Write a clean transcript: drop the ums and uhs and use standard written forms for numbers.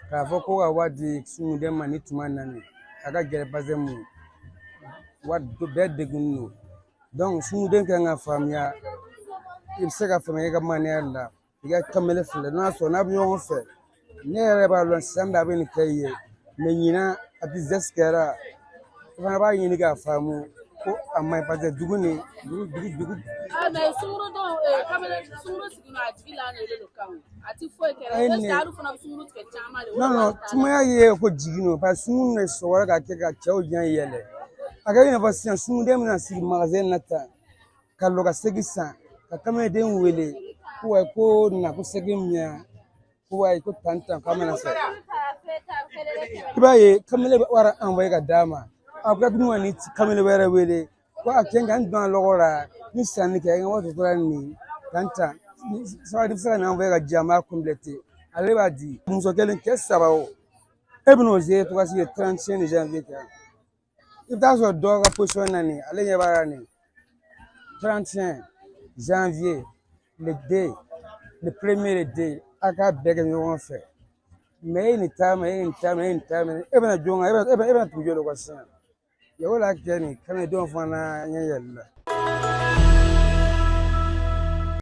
K'a fɔ ko ka wari di sunguruden ma ni tuma na nin, a ka gɛlɛn, parce que mun wari bɛɛ degunnen don. Sunguruden kan ka faamuya, i bɛ se ka faamuya i ka manière la, i ka kamalen filɛ, n'a sɔrɔ n'a bɛ ɲɔgɔn fɛ. Ne yɛrɛ b'a lɔn sisan a bɛ nin kɛ i ye, mais ɲinan a bɛ geste kɛra, i fana b'a ɲini k'a faamu ko a man ɲi, parce que dugu nin dugu dugu dugu. Ah, mais sungurudenw, kamalen sunguru sigilen a jigi la don kan a ti foyi kɛ. Ayi, est ce nin que hali fana bɛ sunguru tigɛ caman de? Non, sumaya ye ko jigin don, parce que sunguru de sɔgɔra ka kɛ ka cɛw ɲɛ yɛlɛ. A kɛ i n'a fɔ sisan sunguruden bɛna sigi magasin na tan ka lɔ ka segi san, ka kamalenden wele ko wa ko na ko segi min ko wa ko tan tan k'a mana san. I b'a ye kamalen bɛ wari envoyé ka d'a ma, a bɛ tila ka ni kamalen wɛrɛ wele ko a cɛ ka n dɔn a lɔgɔ la ni sanni kɛ n ka wari tora nin tan tan sabali bɛ se ka nin envoyé ka di yan, n b'a complété. Ale b'a di muso kelen, cɛ saba, o e bɛn'o se tɔgɔ sigi 31 janvier kɛ. I bɛ taa sɔrɔ dɔw ka position na nin, ale ɲɛ b'a la nin 31 janvier, le 2, le premier, le 2, a k'a bɛɛ kɛ ɲɔgɔn fɛ. Mais e ye nin taama, e ye nin taama, e ye nin taama, e bɛna jɔn kan, e bɛna tugu jɔn de kɔ sisan? O la kɛ nin kamalendenw fana ɲɛ yɛlɛla.